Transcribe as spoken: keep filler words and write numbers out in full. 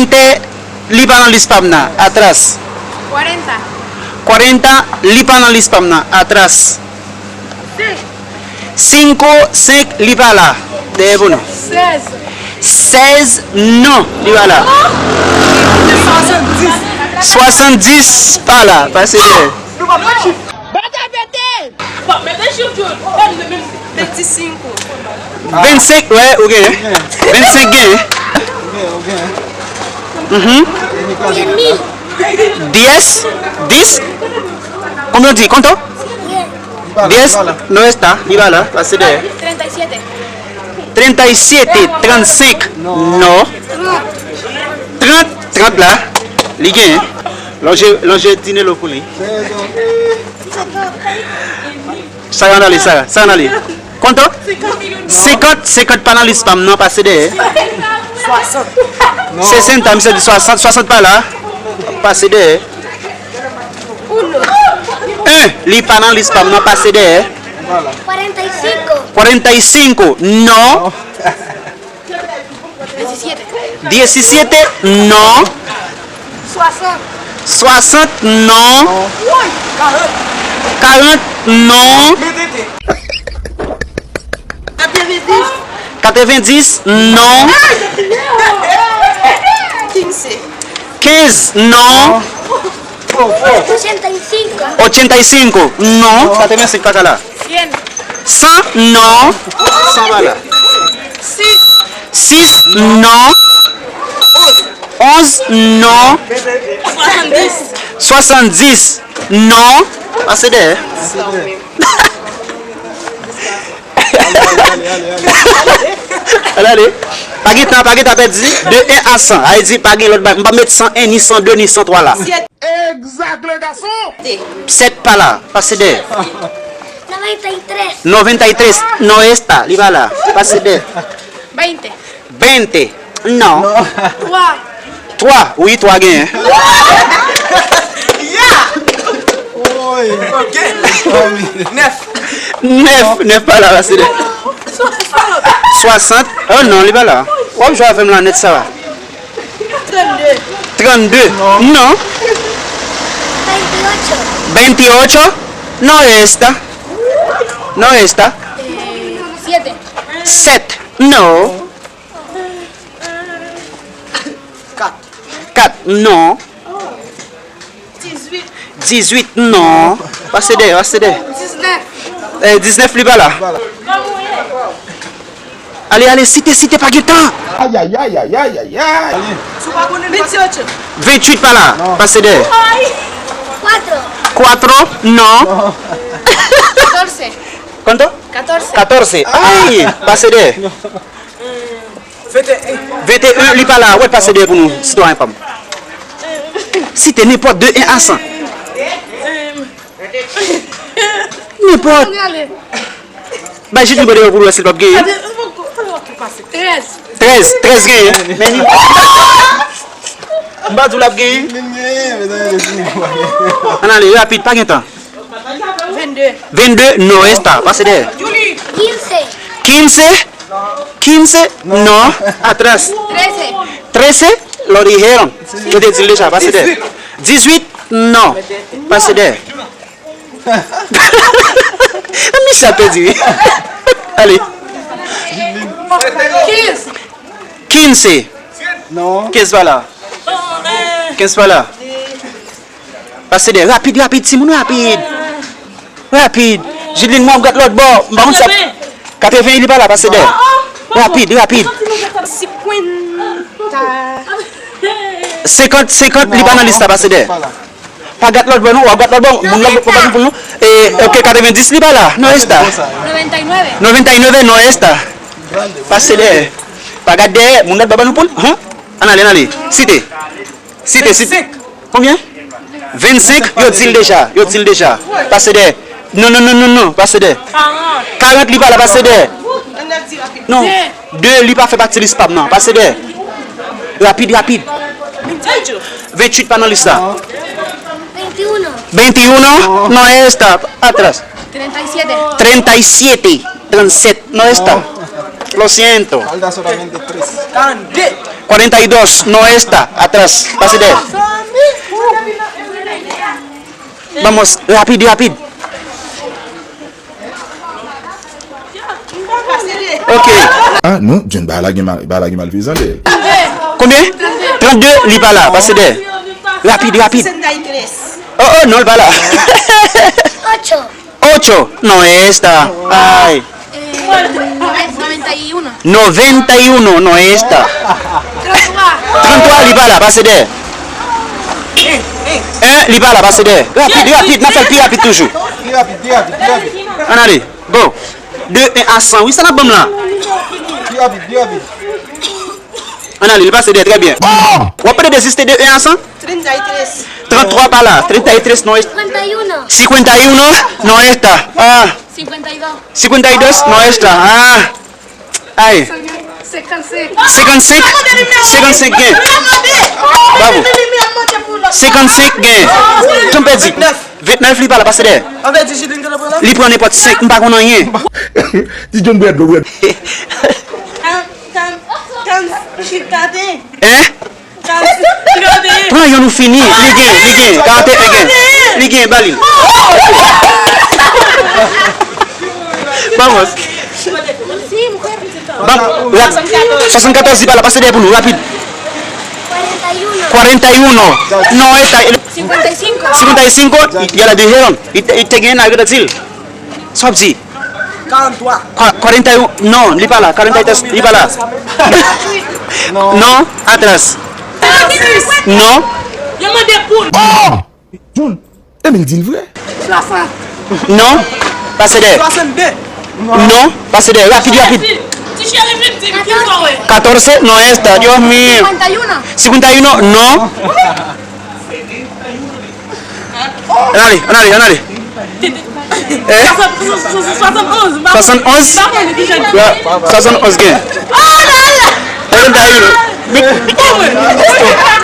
Veinte, li pa nan lis pa m nan. Atras. Cuarenta. Cuarenta, li pa nan lis pa m nan. Atras. Cinco, senk, li pa la. Dèyè pou nou. Seize. Seize, non, li pa la. Soixante-dix, pa la. Pase dèyè. Bata pete! Bon, mete chif tou. Veinticinco. Vennsenk, wè, ou genyen. Vennsenk genyen. Mhm. Diez, dis. Combien on dit? ¿Cuánto? Diez, no está, li pa la, pase dèyè. Treinta y siete. Treinta y siete, trannsenk, no. Trant, trant la, li genyen. Lonje, lonje Dinelo pou li. Sara, ann ale, Sara, Sara, ann ale. ¿Cuánto? Senkant, senkant pa nan lis pa m nan, pase dèyè. Sesenta, misye di swasant, swasant pa la, pase dèyè. En, li pa nan lis pa m nan, pase dèyè. Cuarenta y cinco. Cuarenta y cinco, no. Diecisiete. Diecisiete, no. Soixante. Soixante, no. Quarante, no. Quatre-vingt-dix. Quatre-vingt-dix, no. Quince. Quinze, no. Ochenta y cinco. Ochenta y cinco, no. Quatre-vingt-cinq, pa ka la. Cien. San, no. San pa la. Six. Six, no. Onze, no. Soixante-dix. Soixante-dix, no. Pase dèyè. Ann ale. Pa gen tan, pa gen tan pèdi. De en a san. Sa vle di, pa gen lòt bagay. M p ap met san en, ni san de, ni san twa la. Exact, le garçon. Sèt pa la. Pase dèyè. Noventa y tres. Noventa y tres. No está. Li pa la. Pase dèyè. Veinte. Veinte. No. Trois. Twa. Wi, twa genyen. Nèf. Nèf, nèf pa la, pase dèyè. Swasant. Oh non, li pa la. W ap jwe avè m la nèt, Sara. Trannde. Trannde. No. Veintiocho. Veintiocho. No está. No está. Sèt. No. Kat. Kat, no. Dizuit. Dizuit, no. Pase dèyè, pase dèyè. Diznèf. Eh, diznèf, li pa la. Ale, ale, site, site, pa gen tan. Ayayayayayay. Venntuit pa la. Pase dèyè. Cuatro. Cuatro, no. Catorce. ¿Cuánto? Catorce. Catorce. Ay, pase dèyè. Vennteyen, li pa la, wè l pase dèyè pou nou, sitwayen pa m. Site nenpòt de en a san. Nenpòt. Bay Jidli mande pou l wè si l p ap genyen. Trèz. Trèz, trèz genyen. Men li. M pa di w l ap genyen. Ann ale, rapid, pa gen tan. Vennde. Vennde, no está. Pase dèyè. Quince. Quince. Quince, no. Atrás. Trece. Trece, lo dijeron. Yo te di l deja, pase dèyè. Dizuit, no. Pase dèyè. Michel pèdi, wi. Ale. Quince. Quince. Non. Kenz pa la. Kenz pa la. Pase dèyè. Rapid, rapid, timoun, rapid. Rapid. Jidlin, mwen ap gad lòt bò. M pa konn sa. Katreven, li pa la, pase dèyè. Rapid, rapid. Cincuenta. Senkant, senkant, li pa nan lis la, pase dèyè. Pa gad lòt bò, non, w ap gad lòt bò. Moun lòt bò pa ban nou poul, non. E, ok, katrevendis, li pa la. No está. Noventa y nueve. Noventa y nueve, no está. Pase dèyè. Pa gad dèyè, moun lòt bò ban nou poul. Ann ale, ann ale. Site. Site, site. Combien? Vennsenk, yo di l deja. Yo di l deja. Pase dèyè. Non, non, non, non, non. Pase dèyè. Karant, li pa la, pase dèyè. Non. De, li pa fè pati lis pa m nan. Pase dèyè. Rapid, rapid. Venntuit pa nan lis la. Veintiuno. Veintiuno, no está. Atrás. Treinta y siete. Treinta y siete. Trannsèt, no está. Lo siento. Falta solamente tres. Karannde. Cuarenta y dos, no está, atrás, pase dèyè. Vamos, rapid, rapid. Ok. Ah, non, John, bagay la gen mal, bagay la gen malfezan dèyè. Konbyen? Trannde, li pa la, pase dèyè. Rapid, rapid. Oh, oh, non, li pa la. Ocho. Ocho, no está. Ay. Eh, noventa y uno. Noventa y uno, no está. Tranntrwa, li pa la, pase dèyè. Eh, li pa la, pase dèyè. Rapid, rapid, n ap fè l pi rapid toujou. Pi rapid, pi rapid, pi rapid. Ann ale, go. De un à cent, wi, sa n ap ban m la. Pi rapid, pi rapid. Ann ale, li pase dèyè, trè byen. W ap pede deziste de un à cent? Tranntrwa pa la. Tranntrwa, no es. Cincuenta y uno. Cincuenta y uno, no está. Ah. Cincuenta y dos. Cincuenta y dos, no está. Ah. Ay. Senkannsenk. Senkannsenk? Senkannsenk gen. Bravo. Senkannsenk gen. Jan pèdi. Ventnèf, li pa la, pase dèyè. Li pran nenpòt senk, m pa konn anyen. Ti John bwè dlo, bwè dlo. Hein? Pran youn ou fini, li gen, li gen, karannteyen gen. Li gen, ba li l. Vamos. Ba, la, swasannkatòz, li pa la, pase dèyè pou nou, rapid. Cuarenta y uno. No está. Cincuenta y cinco. Cincuenta y cinco, ya la dijeron. Li te, li te gen nan retanti l. Sa w ap di? Karanntrwa. Kwa-, cuarenta y uno, non, li pa la. Cuarenta y tres, li pa la. Non, atrás. Non. Yo mande pou. Oh! John, Emil di l vre. Non, pase dèyè. Swasannde. Non, pase dèyè. Rapid, rapid. Ti cheri vin di m ki sa w wè. Catorce, no está, Dios mío. Cincuenta y uno. Cincuenta y uno, non. Ann ale, ann ale, ann ale. Eh? Swasannonz? Swasannonz gen. Tranntayen.